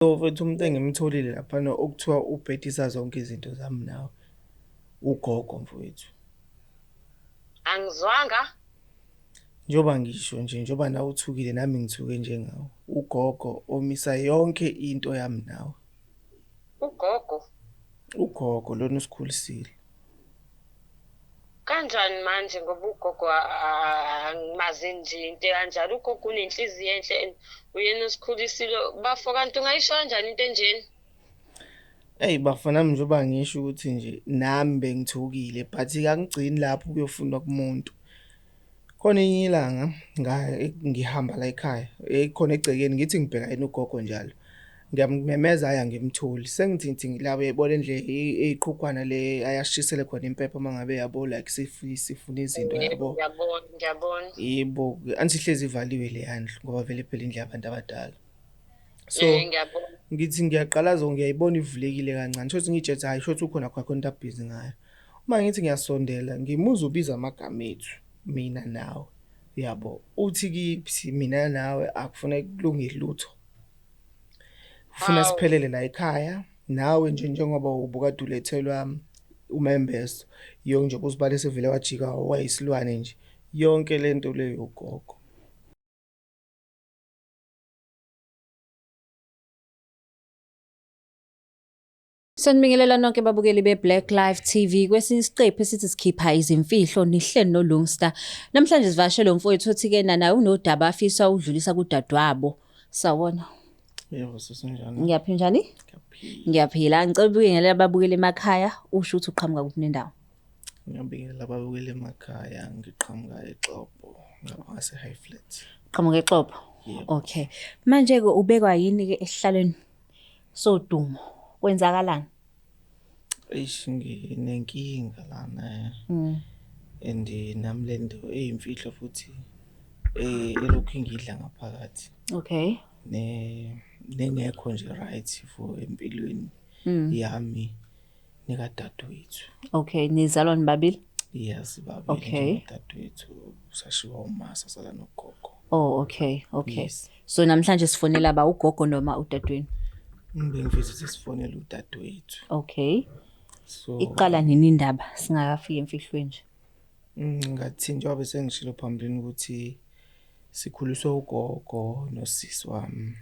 So mfethu umuntu engimtholile laphana okuthiwa ubhedisa zonke izinto zami nawe, ugogo mfowethu. Angizwanga. Njengoba ngisho nje, njengoba nawe uthukile nami ngithuke njengawe. Ugogo omisa yonke into yami nawe. Ugogo? Ugogo lona osikhulisile. Kanjani manje ngoba ugogo angimazi nje into ekanjalo. Ugogo unenhliziyo enhle and uyena osikhulisile. Bafo kanti ungayisho kanjani into enjena? Eyi bafo nami njengoba ngisho ukuthi nje nami bengithukile but-ke angigcini lapho ukuyofuna kumuntu. Khona elinye ilanga ngihamba la ekhaya, khona egcekeni ngithi ngibheka yena ugogo njalo. Ngiyamumemeza hhayi angimtholi. Sengithi ngithi la uyayibona indlu eyiqhugwana le ayashisele khona impepho uma ngabe yabo like sifuna izinto Yebo, yabo. ngiyabona, ngiyabona. Yebo, angithi ihlezi ivaliwe leya ndlu ngoba vele phela indlu yabantu abadala. So Eh, ngiyabona. ngithi ngiyaqalaza ngiyayibona ivulekile kancane. Shuthi ngiyitshe hayi shuthi ukhona khona into abhizi ngayo. Uma ngithi ngiyasondela ngimuzwa ubiza amagama ethu mina nawe. Uyabo? Uthi kithi mina nawe akufuneki kulunge lutho. Ufuna Hawu. siphelele la ekhaya nawe nje njengoba ubukade ulethelwa umembeso yo nje usibale sevele wajika wayisilwane nje yonke lento leyo ugogo. Sanibingelela nonke babukeli be-Black Life TV kwesinye isiqephu esithi sikhipha izimfihlo nihleli noLungster. Namhlanje sivakashele umfowethu othi-ke naye unodaba afisa ukudlulisa kudadewabo. Sawubona. Yebo sisinjani? Ngiyaphila njani? Ngiyaphila. Ngiyaphila. Ngicela ubingelele ababukeli emakhaya usho ukuthi uqhamuka kuphi nendawo. Ngiyabingelela ababukeli emakhaya ngiqhamuka eXobho ngapha ngase High Flat. Qhamuka eXobho. Yebo. Okay. Manje-ke ubekwa yini-ke esihlalweni sodumo? Kwenzakalani? Eish nginenkinga lana and nami le nto eyimfihlo futhi elokhu ingidla ngaphakathi. Okay. Ne nengekho nje right for empilweni yami nekadadewethu. Okay, nizalwa nibabili? Yes, babili Okay. nodadewethu sashiwa uma sasala nogogo. Oh, okay, okay. Yes. So namhlanje sifonela ba ugogo noma udadewenu? Ngibe ngifisa ukuthi sifonele udadewethu. Okay. So Iqala nini indaba singakafiki emfihlweni nje? Ngathi njengoba sengishilo phambilini ukuthi sikhuliswe ugogo nosisi wami.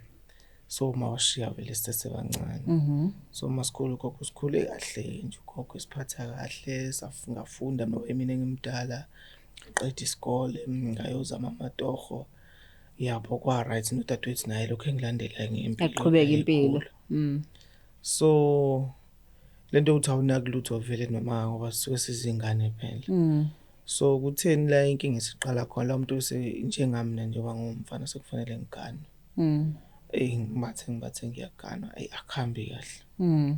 So uma washiya vele sisesebancane. So masikhula ugogo sikhule kahle nje ugogo esiphatha kahle ngafunda ngoba mina ngimdala ngaqeda isikole ngayozama amatoho. Yabo kwa right nodadewethu naye lokho engilandela ngempilo. Yaqhubeka impilo. ekhula. So lento yokuthi awunaki lutho vele noma ngoba sisuke sizingane phela. So kutheni la inkinga isiqala khona la umuntu njengami mina njengoba ngumfana sekufanele ngiganwe. Eyi ngibathe ngibathe ngiyaganwa eyi akuhambi kahle.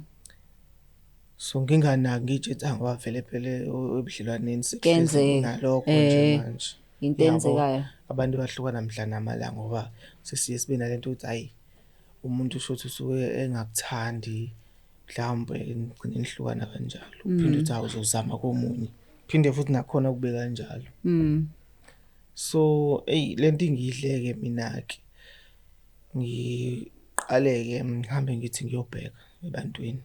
So nginganaki ngiy'tshela ngoba vele phela ebudlelwaneni sekuhlezi Kuyenzeka. kunalokho nje Eh, manje. into Yabo, eyenzekayo. Abantu bahlukana mhla namalanga ngoba sesiye sibe nalento ukuthi hhayi umuntu usho ukuthi usuke engakuthandi mhlawumbe nigcine nihlukana kanjalo. Uphinde uthi hawu uzozama komunye. Phinde futhi nakhona kube kanjalo. So eyi lento ingidleke mina-ke. Ngiqale-ke ngihambe ngithi ngiyobheka ebantwini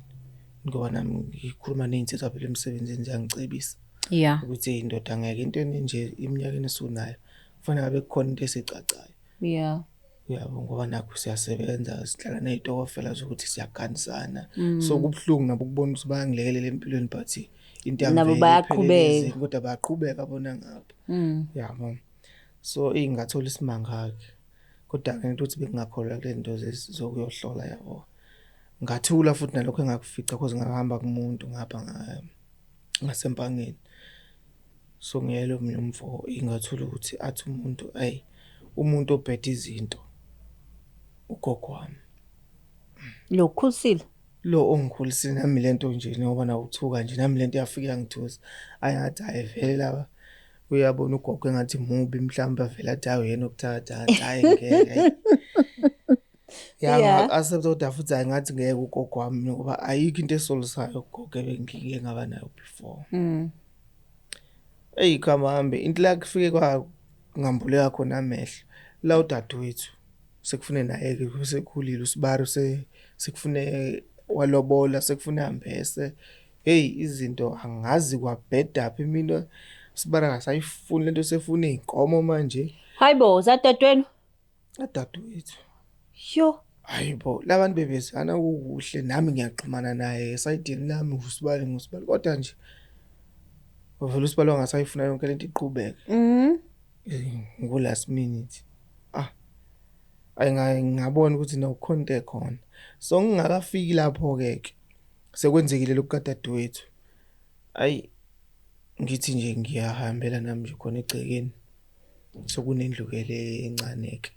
ngoba nami ngikhuluma ney'nsizwa phela emsebenzini ziyangicebisa. Yeah. Ukuthi eyi ndoda ngeke into enje eminyakeni esunayo kufanele ngabe kukhona into esicacayo. Yeah. Uyabo ngoba nakho siyasebenza sihlala ney'tokofela zokuthi siyaganisana. So kubuhlungu nabo ukubona ukuthi bayangilekelela empilweni but into yami Nabo vele bayaqhubeka. iphelele ezeni, kodwa bayaqhubeka bona ngapha. Yabo. So eyi ngathola isimanga-ke. Kodwa-ke into ukuthi bengingakholelwa kule nto zokuyohlola yabo. Ngathula futhi nalokho engakufica cause ngahamba kumuntu ngapha ngaseMpangeni. So ngiyele omunye umfo ngathola ukuthi athi umuntu ayi umuntu obheda izinto ugogo wami. Lo ukukhulisile? Lo ongikhulisile nami lento nje ngoba nawe uthuka nje nami lento yafika yangithusa. Ayi ngathi hhayi vele laba uyabona ugogo engathi mubi mhlawumbe avele athi hayi uyena okuthatha hhayi ngeke. Ya Yeah. nga-accept kodwa futhi hhayi ngathi ngeke ugogo wami ngoba ayikho into esolisayo ugogo ebengike ngaba nayo before. Eyi khamhambe into la kufike kwa ngambuleka khona amehlo la udadewethu sekufune naye-ke usekhulile usibari Sekufune walobola, sekufune ambese. Hey, izinto angazi kwabhedaphi mina, sibara ngasayifuni lento, sefuna iy'nkomo manje. Hayibo, zadadewenu? Dadewethu. Yo. Hayibo, labantu bebezana kukuhle, nami ngiyaxhumana naye esayidini lami, ngusibali ngusibali, kodwa nje vele usibali wangasayifuna yonke lento iqhubeke. Ngo last minute. Ah. Ayi, ngabona ukuthi nokukhona into ekhona. So ngingakafiki lapho ke ke sekwenzekile lokhu kadadewethu. Ayi, ngithi nje ngiyahambela nami nje khona egcekeni. Sokunendlu ke le encane ke.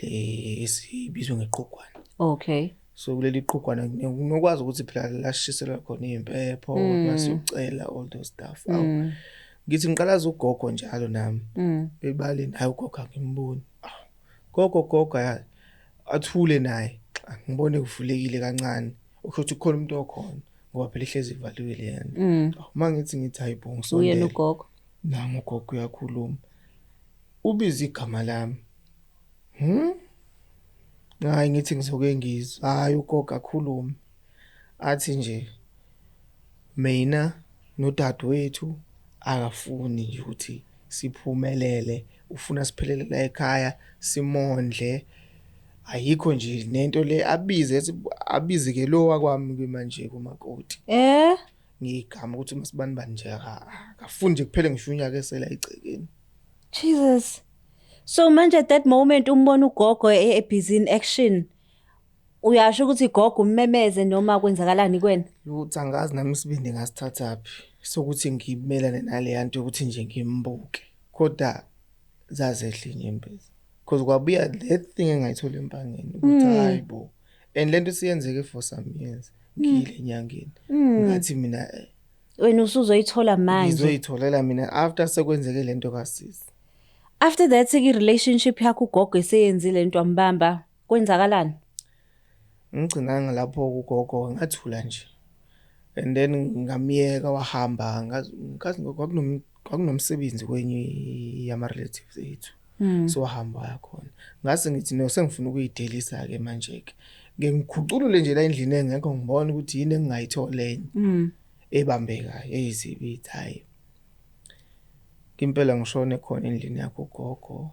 Le esibizwa ngeqhugwana. So kuleli qhugwana nokwazi ukuthi phela lashiselwa khona impepho, masiyocela all those stuff. Awu, ngithi ngiqalaza ugogo njalo nami. Ebaleni, hayi, ugogo angimboni. Awu, gogo gogo, ya athule naye. Ngibone kuvulekile kancane. Usho ukuthi kukhona umuntu okhona ngoba phela ihlezi ivaliwe le yanto. Uma ngithi hayi bo, Uyena ngisondele. ugogo. Nangu ugogo uyakhuluma. Ubiza igama lami. Hayi, ngithi ngizoke ngizwe. Hayi, ugogo akhulume. Athi nje mina nodadewethu akafuni nje ukuthi siphumelele, ufuna siphelele la ekhaya, simondle. Ayikho nje nento le abize, ethi abize ke lo wakwami ke manje kumakoti. Ngigama ukuthi masibani bani nje akafuni nje kuphele ngisho unyaka esela egcekeni. Jesus. So manje at that moment umbona ugogo e busy in action. Uyasho ukuthi gogo ummemeze noma kwenzakalani kuwena? Lutho, angazi nami isibindi ngasithathaphi sokuthi ngimelane nale nto yokuthi nje ngimbuke. Kodwa zazehla inyembezi. Because kwabuya that thing engayithola empangeni ukuthi hayi bo. And lento siyenzeke for some years ngile enyangeni. Ngathi mina Wena usuzoyithola manje. Ngizoyitholela mina after sekwenzeke lento kasisi. After that i relationship yakho ugogo eseyenzile lento ambamba, kwenzakalani? Ngigcinanga lapho kugogo, ngathula nje. And then ngamiyeka wahamba, ngazi ngazi kwakunomsebenzi kwenye yama relatives ethu. So wahamba waya khona. Ngase ngithi no, sengifuna ukuyidelisa ke manje ke. Ngeke ngikhuculule nje la endlini engekho, ngibone ukuthi yini engingayithola enye. Ebambekayo eyizibithi hayi. Impela ngishone khona endlini yakho gogo.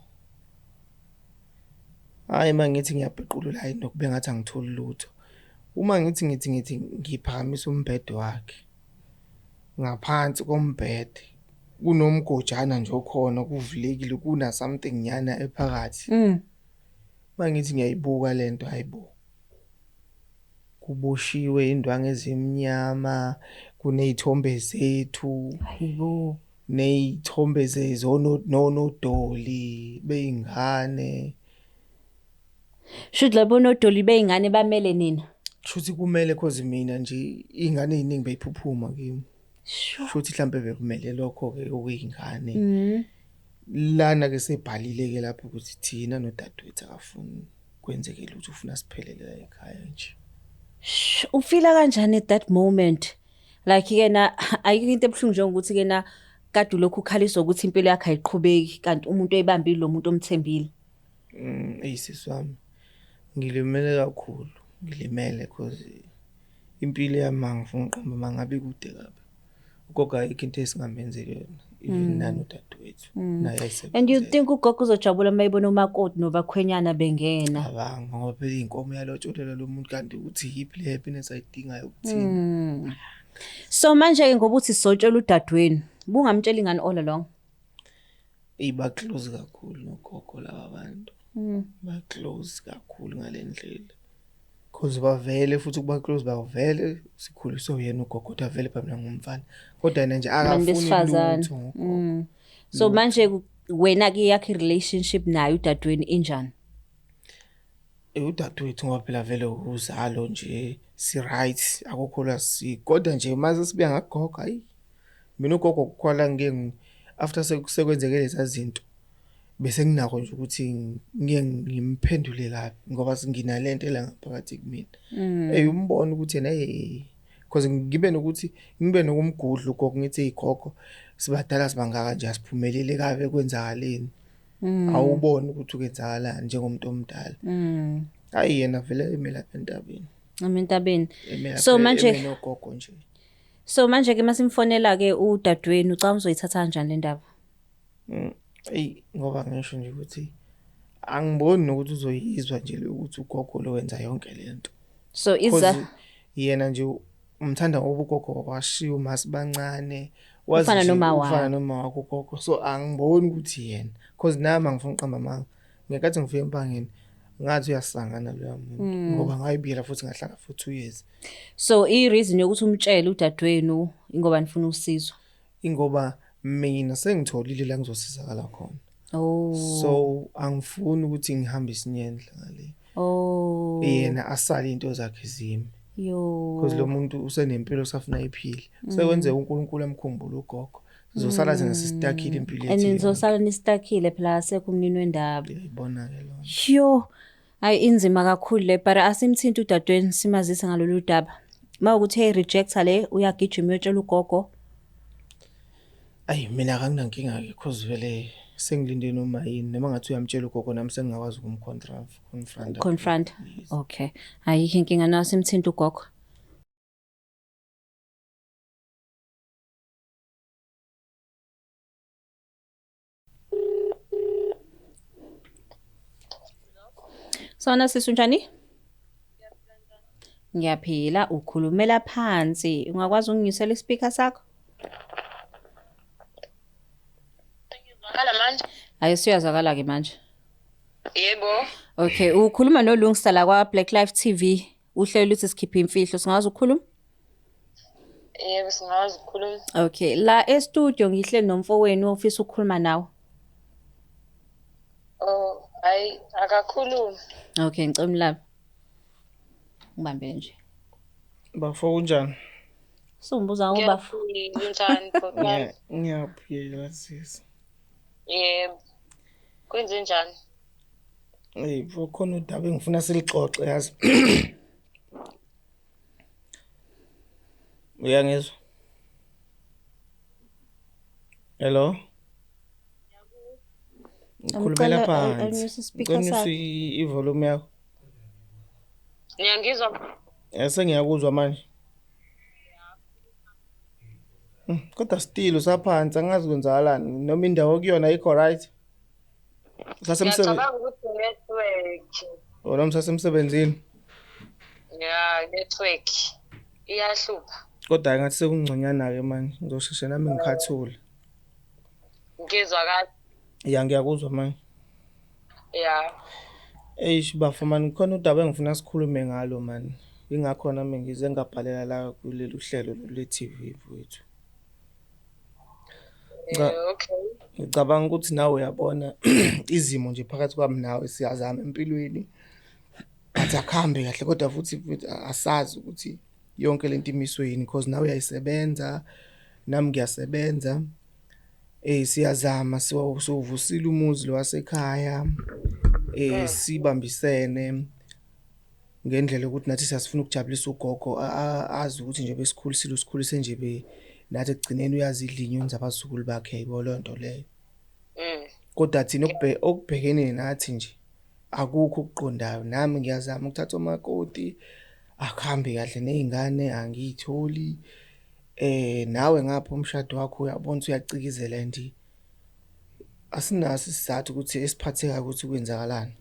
Hayi, mangithi ngiyabhequlula, hayi, nokube ngathi angitholi lutho. Uma ngithi ngiphakamisa umbhede wakhe. Ngaphansi kombhede kunomgojana nje okhona, kuvulekile, kuna something nyana ephakathi. Mangithi ngiyayibuka lento, hayibo. Kuboshiwe indwangu ezimnyama, kunezithombe zethu. Hayibo. Nezithombe zezono nonodoli beingane. Shuthi labo nodoli beingane bamele nina. Shuthi kumele, cause mina nje ingane eziningi beyiphuphuma kimi. Shuthi mhlambe bekumele lokho ke okuyingane. Lana ke sebhalile ke lapho ukuthi thina nodadewethu akafuni kwenzeke lutho, ufuna siphelele la ekhaya nje. Ufila kanjani at that moment? Like ke na ayikho into ebuhlungu njengokuthi ke na kade lokhu ukhaliswa ukuthi impilo yakhe ayiqhubeki kanti umuntu oyibambile lo muntu omthembile. Eyisisi wami, ngilimele kakhulu, ngilimele cause impilo yami angifuni uqamba mangabe kude kabi. Ugogo ayikho into esingamenzeli yona, even nani udadewethu naye ayisebenze. And you think ugogo uzojabula mayibona umakoti nobakhwenyana bengena? Cabanga, ngoba phela inkomo yalotsholelwa lo muntu, kanti uthi yiphi le happiness ayidingayo kuthina. So manje ke ngoba uthi sotshela udadewenu, bungamtsheli ngani all along? Ey, ba close kakhulu nogogo laba bantu. Ba close kakhulu ngalendlela. Cause bavele futhi kuba close, bavele sikhuliswe uyena ugogo, kodwa vele phela mina ngumfana. Kodwa yena nje Abantu akafuni besifazane. lutho ngogogo. So manje wena ke yakhe relationship naye udadewenu injani? Udadewethu ngoba phela vele uzalo nje, si right, akukho la si, kodwa nje mase sibuya ngagogo, hayi mina ugogo kukhona ngike after sekwenzeke lezi zinto bese nginako nje ukuthi ngike ngimphendule kabi ngoba nginalento la ngaphakathi kumina. Umbona ukuthi yena hey, because ngibe nokuthi ngibe nokumgudla ugogo, ngithi igogo sibadala sibangaka nje asiphumelele kabe kwenzakaleni. Awuboni ukuthi kwenzakalani njengomuntu omdala. Hayi yena vele eme lapha entabeni. Eme entabeni. Eme lapha So manje eme nogogo nje. So manje ke masimfonela ke udadewenu ucabanga uzoyithatha kanjani le ndaba? Eyi ngoba ngisho nje ukuthi angiboni nokuthi uzoyizwa nje le ukuthi ugogo lo wenza yonke lento. So iza Cause yena nje umthanda ngoba ugogo washiya umasibancane wazi Ufana nje noma ufana wakhe. noma wakho ugogo, so angiboni ukuthi yena, cause nami angifuni uqamba amanga, ngenkathi ngifika empangeni ngathi uyasangana loya muntu ngoba ngayibiyela futhi ngahlala for 2 years. So i-reason yokuthi umtshele udadewenu ingoba nifuna usizo. Ingoba mina sengitholile la ngizosizakala khona. Oh. So angifuni ukuthi ngihambe isinyendla ngale. Oh. Yena asale into zakhe zimi. Yo. Because lo muntu usenempilo osafuna ayiphile. Sekwenzeka uNkulunkulu amkhumbule ugogo. Sizosala thina sisitakile impilo And yethu. nizosala nistakile phela asekho umnini wendaba. Uyayibona ke lona. Yo. Hayi inzima kakhulu le but asimthinta udadewenu simazise ngalolu daba. Mawukuthi hey rejecta le uyagijima uyotshela ugogo. Ayi mina akanginankinga ke cause vele sengilinde noma yini, noma ngathi uyamtshela ugogo nami sengingakwazi ukumconfront. Confront. Confront. Okay. Ayikho inkinga nayo simthinta ugogo. Sona sisi unjani? Ngiyaphila, ukhulumela phansi. Ungakwazi ukunginyusela ispeaker sakho? Ngizwakala manje? Hayi siyazwakala ke manje. Yebo. Okay, ukhuluma noLungsta la kwa Black Life TV. Uhlelo luthi sikhipha imfihlo, singazi ukukhuluma? Yebo, singawazi ukukhuluma. Okay, la e studio ngihleli nomfowenu ofisa ukukhuluma nawe. Oh, hayi akakhulumi. Okay, ngicela umlabe. Ngibambe nje. Bafo kunjani? Sumbuza ngobafo. Ngiyaphila, unjani bhuti wami? Ngiyaphila sisi. Yebo. Kwenze njani? Hey, bro, khona udaba engifuna silixoxe yazi. Uyangizwa? Hello? Ngikhulumela Ngicela, phansi. anyuse ispeaker Ngicela unyuse sakhe. i-volume yakho. Niyangizwa? Sengiyakuzwa manje. Kodwa still usaphansi angazi kwenzakalani noma indawo okuyona ayikho right. Usasemsebenzini? Ngiyacabanga ukuthi network. Oh, noma usasemsebenzini? Ya, network iyahlupha. Kodwa ngathi sekungconywana ke manje, ngizosheshe nami ngikhathule. Ngizwa kahle. Ya ngiyakuzwa manje. Ya. Eish bafo man, khona udaba engifuna sikhulume ngalo man. Ingakho nami ngize ngabhalela la kulolu hlelo le TV mfowethu. Cha. Okay. Ngicabanga ukuthi nawe uyabona izimo nje phakathi kwami nawe siyazama empilweni. But akuhambi kahle kodwa futhi asazi ukuthi yonke lento imiswe yini because nawe uyayisebenza, nami ngiyasebenza. Siyazama siwuvusile umuzi lo wasekhaya. Sibambisene ngendlela yokuthi nathi siyasifuna ukujabulisa ugogo, azi ukuthi nje besikhulisile, usikhulise nje be nathi ekugcineni uyazidla inyoni zabazukulu bakhe, yabo leyo nto leyo. Kodwa thina okubhekene nathi nje akukho okuqondayo. Nami ngiyazama ukuthatha umakoti, akuhambi kahle ney'ngane angiy'tholi. Nawe ngapha umshado wakho uyabona ukuthi uyacikizela and asinaso isizathu ukuthi esiphathekayo ukuthi kwenzakalani.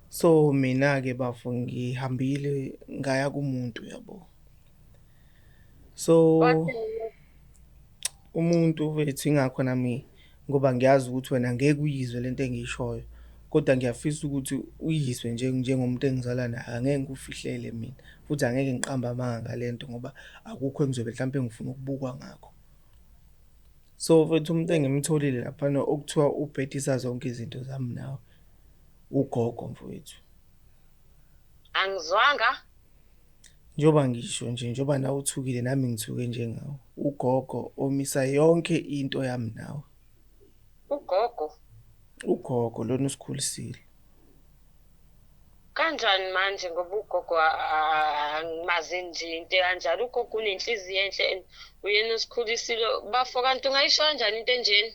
So mina-ke bafo ngihambile ngaya kumuntu yabo. So umuntu wethu ingakho nami ngoba ngiyazi ukuthi wena ngeke uyizwe lento engiyishoyo, kodwa ngiyafisa ukuthi uyizwe nje njengomuntu engizalwa naye. Angeke ngikufihlele mina futhi angeke ngiqambe amanga ngalento ngoba akukho engizobe mhlampe ngifuna ukubukwa ngakho. So mfethu umuntu engimtholile laphana okuthiwa ubhedisa zonke izinto zami nawe, ugogo mfowethu. Angizwanga. Njengoba ngisho nje, njengoba nawe uthukile nami ngithuke njengawe. Ugogo omisa yonke into yami nawe. Ugogo? Ugogo lona usikhulisile. Kanjani manje ngoba ugogo angimazi nje into kanjalo. Ugogo unenhliziyo enhle and uyena osikhulisile. Bafo kanti ungayisho kanjani into enjena?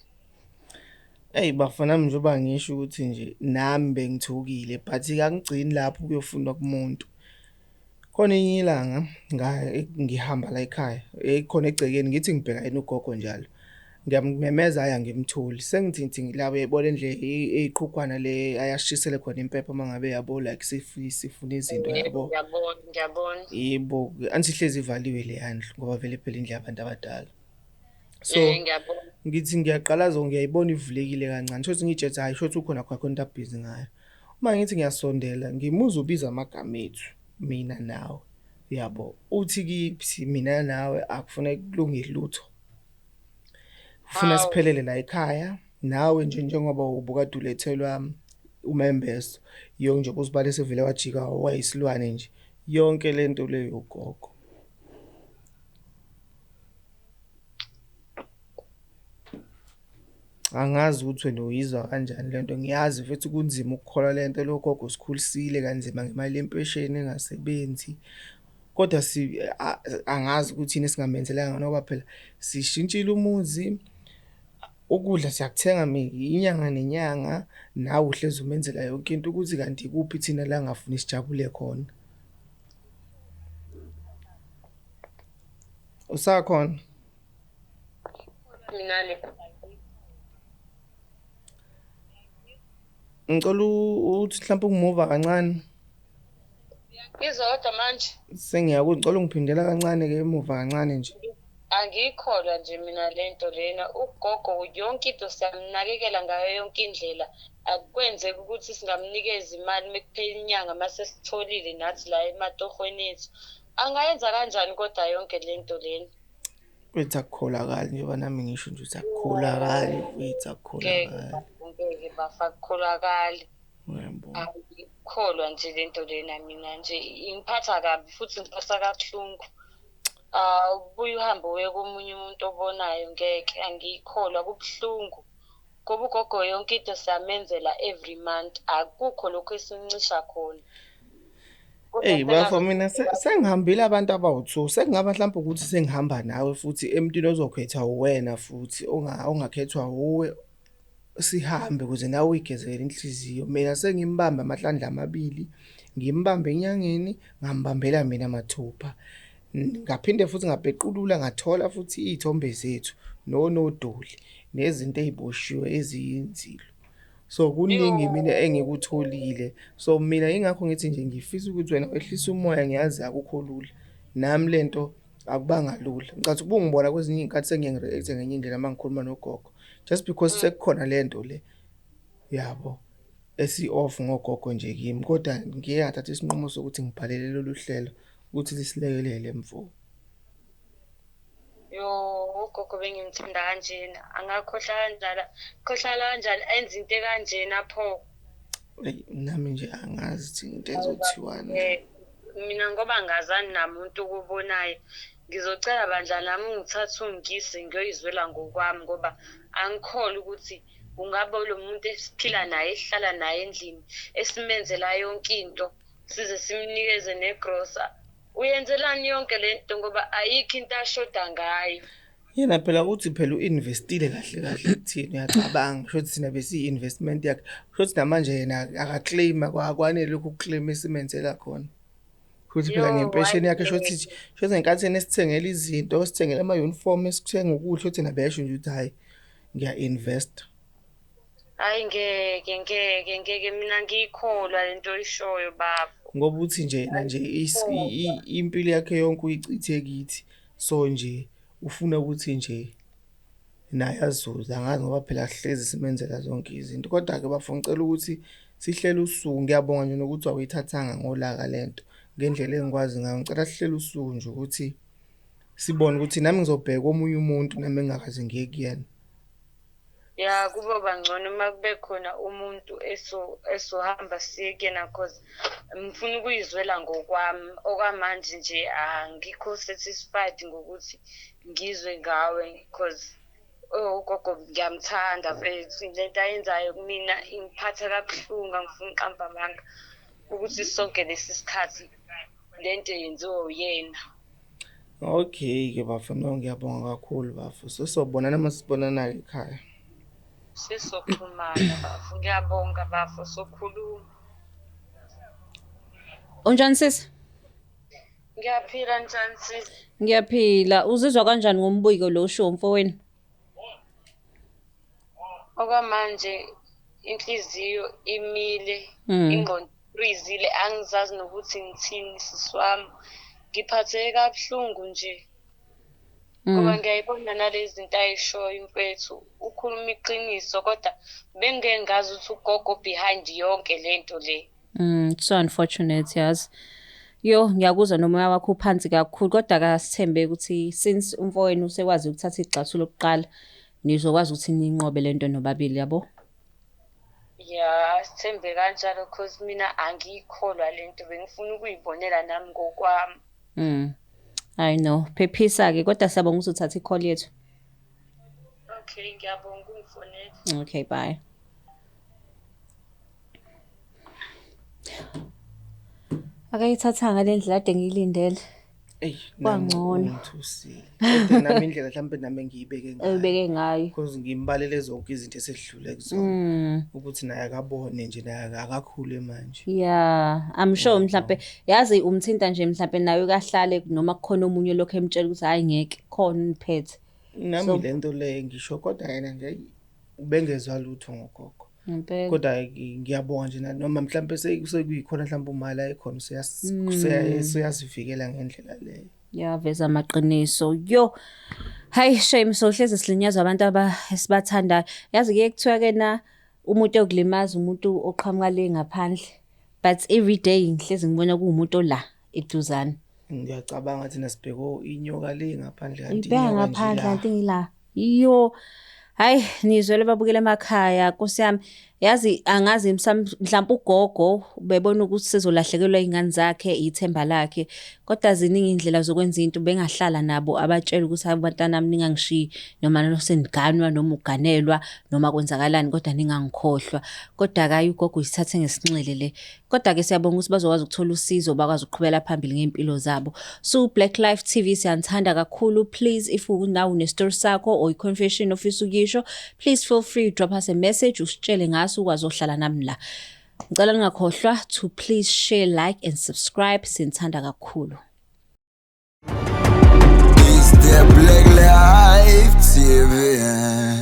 Eyi bafo nami njengoba ngisho ukuthi nje nami bengithukile but-ke angigcini lapho ukuyofuna kumuntu. Khona elinye ilanga ngihamba la ekhaya, khona egcekeni ngithi ngibheka yena ugogo njalo. Ngiyamumemeza hhayi angimtholi. Sengithi ngithi la uyayibona indlu eyiqhugwana le ayashisele khona impepho uma ngabe yabo like sifuna izinto Yebo, yabo. ngiyabona, ngiyabona. Yebo, angithi ihlezi ivaliwe leya ndlu ngoba vele phela indlu yabantu abadala. So Eh, ngiyabona. ngithi ngiyaqalaza ngiyayibona ivulekile kancane. Shuthi ngiy'tshela hhayi shuthi ukhona khona khona into abhizi ngayo. Uma ngithi ngiyasondela ngimuzwa ubiza amagama ethu mina nawe, uyabo. Uthi kithi mina nawe akufuneki kulunge lutho. Ufuna Hawu. siphelele la ekhaya nawe nje njengoba ubukade ulethelwa umembeso yo nje uzibale sevele wajika wayisilwane nje yonke lento leyo ugogo. Angazi ukuthi wena uyizwa kanjani lento ngiyazi futhi kunzima ukukholwa lento lo gogo usikhulisile kanzima ngemali yempesheni engasebenzi. Kodwa si angazi ukuthi yini esingamenzelanga ngoba phela sishintshile umuzi, ukudla siyakuthenga inyanga nenyanga, nawe uhlezi umenzela yonke into ukuthi kanti ikuphi thina la angafuni sijabule khona. Usakhona? Mina le. Ngicela uthi mhlawumbe ukungimuva kancane. Ngizwa kodwa manje. Sengiyakuzwa, ngicela ungiphindela kancane-ke emuva kancane nje. Angiyikholwa nje mina lento lena. Ugogo yonke into siyamnakekela ngayo yonke indlela. Akwenzeki ukuthi singamnikeza imali mekuphela inyanga mase sitholile nathi la ematohweni ethu. Angayenza kanjani kodwa yonke lento lena? Wethu akukholakali njengoba nami ngisho nje ukuthi akukholakali, wethu Ngeke akukholakali. ngeke bafa akukholakali. Uyabo. Angikholwa nje lento lena mina nje ingiphatha kabi futhi ngiphatha kabuhlungu. Ubuye uhambe uye komunye umuntu obonayo ngeke angiyikholwa kubuhlungu. Ngoba ugogo yonke into siyamenzela every month akukho lokho esimncisha khona. Kodwa Eyi bafo sengaze mina sengihambile abantu abawu-two sekungaba mhlawumbe ukuthi sengihamba nawe futhi emntwini ozokhethwa uwena futhi ongakhethwa wuwe sihambe ukuze nawe uyigezele inhliziyo. Mina sengimbambe amahlandla amabili, ngimbambe enyangeni, ngambambela mina mathupha. Ngaphinde futhi ngapequlula ngathola futhi iy'thombe zethu nonodoli nezinto ey'boshiwe eziyinzilo. So kuningi mina engikutholile. So mina yingakho ngithi nje ngifisa ukuthi wena wehlise umoya ngiyazi akukho lula. Nami lento akubanga lula. Ngicathi ukuba ungibona kwezinye iy'nkathi sengiye ngi-react-e ngenye indlela uma ngikhuluma nogogo. Just because sekukhona lento le yabo esi-off ngogogo nje kimi kodwa ngiye ngathatha isinqumo sokuthi ngibhalele lolu hlelo ukuthi lisilekelele mfo. Yo, ugogo bengimthanda kanjena. Angakhohlwa kanjani, khohlala kanjani enze into ekanjena pho. Eyi nami nje angazi ukuthi into ezothiwani. Mina ngoba ngazani namuntu okubonayo ngizocela bandla nami ungithathe ungise ngiyoyizwela ngokwami ngoba angikholwa ukuthi kungabe lo muntu esiphila naye esihlala naye endlini esimenzela yonke into size simnikeze negrosa. Uyenzelani yonke lento ngoba ayikho into ashoda ngayo. Yena phela uthi phela u-investile kahle kahle kuthina uyacabanga shuthi thina besiyi-investment yakhe shuthi namanje yena akaclaim akwanele lokhu ukuclaim esimenzela khona. Futhi phela Yo, ngempesheni yakhe hhayi shuthi shuthi ngenkathi yena esithengela izinto esithengela ama-uniform esithenga ukudla shuthi yena besho nje ukuthi hhayi ngiya-invest. Hayi ngeke ngeke ngeke mina ngiyikholwa lento oyishoyo baba. Ngoba uthi nje yena nje impilo yakhe yonke uyichithe kithi so nje ufuna ukuthi nje naye azuze angazi ngoba phela sihlezi simenzela zonke izinto. Kodwa-ke bafo ngicela ukuthi sihlele usuku ngiyabonga nje nokuthi awuyithathanga ngolaka lento ngendlela engikwazi ngayo. Ngicela sihlele usuku nje ukuthi sibone ukuthi nami ngizobheka omunye umuntu nami engingakaze ngiye kuyena. Ya kuboba ngcono uma kube khona umuntu esohamba siye kuyena cause ngifuna ukuyizwela ngokwami. Okwamanje nje angikho satisfied ngokuthi ngizwe ngawe cause oh ugogo ngiyamthanda mfethu lento ayenzayo kumina ingiphatha kabuhlungu angifuni ukuqamba amanga ukuthi sonke lesi sikhathi lento yenziwa uyena. Okay-ke bafo, no ngiyabonga kakhulu bafo. Sesobonana uma sibonana-ke ekhaya. Sizoxhumana bafo. Ngiyabonga bafo, sokhuluma. Unjani sisi? Ngiyaphila, njani sisi? Ngiyaphila. Uzizwa kanjani ngombiko lo oshiwo umfowenu? Okwamanje inhliziyo imile, ingqondo freezile, angizazi nokuthi ngithini sisi wami. Ngiphatheke kabuhlungu nje. Ngoba ngiyayibona nalezi zinto ayishoyo mfethu, ukhuluma iqiniso kodwa bengeke ngazi ukuthi ugogo behind yonke lento le. It's so unfortunate, yazi. Yo, ngiyakuzwa nomoya wakho uphansi kakhulu, kodwa kasithembe ukuthi since umfowenu usekwazi ukuthatha igxathu lokuqala, nizokwazi ukuthi ninqobe lento nobabili, yabo? Ya, sithembe kanjalo cause mina angiyikholwa lento, bengifuna ukuyibonela nami ngokwami. I know. Phephisa-ke, kodwa siyabonga ukuthi uthathe i-call yethu. Okay, ngiyabonga ukungifonela. Okay, bye. Akayithathanga le ndlela ade ngiyilindele. Eyi, nami Kwangcono. ungithusile. Kodwa nami indlela mhlawumbe nami engiyibeke ngayo. Uyibeke ngayo. Because ngimbalele zonke izinto esedlule kuzona. Ukuthi naye akabone nje, naye akakhule manje. Yeah, I'm sure mhlambe yazi umthinta nje mhlambe naye ukahlale noma kukhona omunye lokho emtshela ukuthi hayi ngeke khona niphethe. Nami lento le ngisho, kodwa yena nje ubengezwa lutho ngogogo. Ngempela. Kodwa ngiyabonga nje noma mhlambe sekuyikhona mhlambe uma la ekhona useyasivikela ngendlela leyo. Yaveza amaqiniso. Yo. Hayi shame, sohlezi silinyazwa abantu esibathandayo. Yazi kuye kuthiwa ke na umuntu okulimaza umuntu oqhamuka le ngaphandle. But every day ngihlezi ngibona kuwumuntu ola eduzane. Ngiyacabanga thina sibheke inyoka le ngaphandle, kanti Ibheka inyoka nje ngaphandle la. kanti ngila. Yo. Hayi, nizwele babukele emakhaya, Nkosi yami. Yazi angazi mhlawumbe ugogo bebona ukuthi sezolahlekelwa ingane zakhe, ithemba lakhe. Kodwa ziningi indlela zokwenza into, bengahlala nabo abatshela ukuthi hayi bantwana nami ningangishiyi, noma seniganwa noma uganelwa noma kwenzakalani, kodwa ningangikhohlwa. Kodwa hayi ugogo uyithathe ngesinxele le. Kodwa ke siyabonga ukuthi bazokwazi ukuthola usizo, bakwazi ukuqhubela phambili ngempilo zabo. So Black Life TV siyanithanda kakhulu. Please, if unawo ne-story sakho or i-confession ofisa ukuyisho, please feel free, drop us a message usitshele ngaso, ukwazi ohlala nami la. Ngicela ningakhohlwa to please share, like and subscribe. Sinithanda kakhulu. It's the Black Life TV.